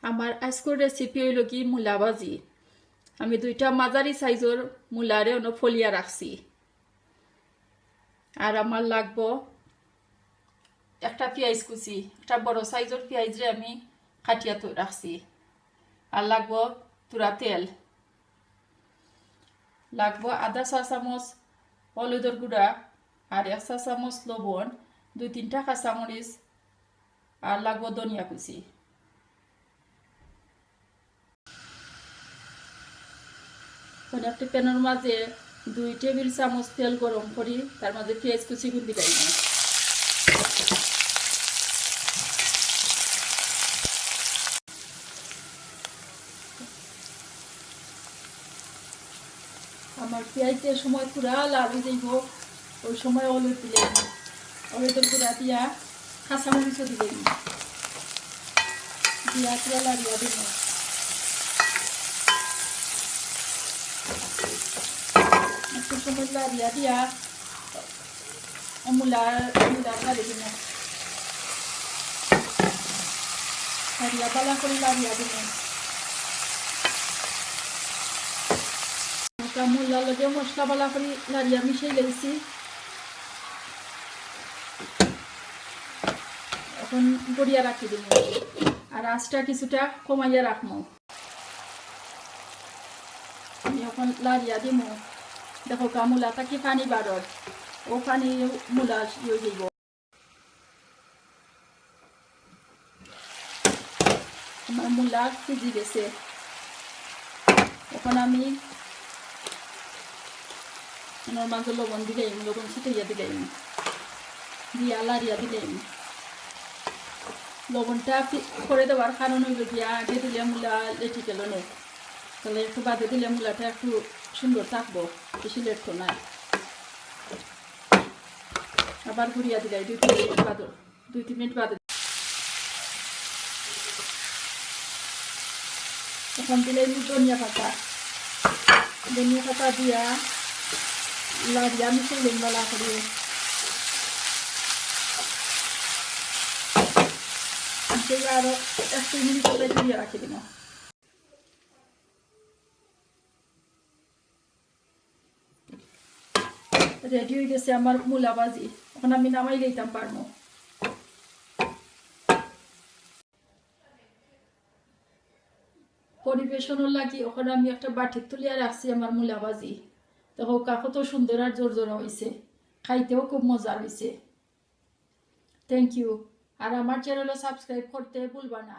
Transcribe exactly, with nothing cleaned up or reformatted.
আমার আইজকুর রেসিপি অইলো কি মুলা ভাজি। আমি দুইটা মাঝারি সাইজর মুলারে অনো ফলিয়া রাখছি। আর আমার লাগবো একটা পিয়াইজ কুচি, একটা বড় সাইজর পিয়াইজরে আমি কাটিয়া তো রাখছি। আর লাগবো থুড়া তেল, লাগবো আধা চা চামচ হলুদর গুঁড়া, আর এক চা চামচ লবণ, দুই তিনটা কাঁচামরিচ, আর লাগবো ধনিয়া কুচি। অখন একটা প্যানর মাঝে দুই টেবিল চামচ তেল গরম করি, তার মাঝে পিয়াইজ কুচিগুন দিলাইমু। আমার পিয়াইজ যে সময় পুরা লাল অই যাইবো, ওই সময় হলুদ দিলাইমু। হলুদর গুঁড়া দিয়া কাঁচামরিচও দিলাইমু। দিয়া পুরা লাড়িয়া দিমু। একটু সময় লাড়িয়া দিয়া মুলা, মুলা লাড়ি দিমু। লাড়িয়া বালা করি লাড়িয়া দিমু। মুলার লগে মশলা বালা করি লাড়িয়া মিশাই লাইছি। অখন গড়িয়া রাখি দিমু। আর আঁচটা কিছুটা কমাইয়া রাখমু। আমি অখন লাড়িয়া দিমু। দেখো গা, মুলা থাকি পানি বারর, ও পানি মুলা ইয়ে যাইবো। আমার মুলা সিজি গেছে। অখন আমি অনর মাঝে লবণ দিলাইমু, লবণ ছিটাইয়া দিলাইমু, দিয়া লাড়িয়া দিলাইমু। লবণটা ফি-, পরে দেওয়ার কারণ অইলো গিয়া আগে দিলে মুলা লেটি গেলো নে, তাইলে একটু বাদে দিলে মুলাটা একটু সুন্দর থাকবো, বেশি লেটতো না। আবার ঘুরিয়া দিলাই দুই তিন মিনিট বাদে, দুই তিন মিনিট বাদে। অখন দিলাইমু ধনিয়া পাতা, ধনিয়া পাতা দিয়া লাড়িয়া মিশাইলাইমু বালা করি। মিশাইয়া আরো এক দুই মিনিট ধরে ঘুরিয়া রাখি দিমু। রেডি অই গেছে আমার মুলা ভাজি, অখন আমি নামাই লইতাম পারমু। পরিবেশনর লাগি অখন আমি একটা বাটিত তুলিয়া রাখছি আমার মুলা ভাজি। দেখো কা কত সুন্দর আর জরজরা অইছে, খাইতেও খুব মজার অইছে। Thank you। আর আমার চ্যানেলও সাবস্ক্রাইব করতে ভুলবা না।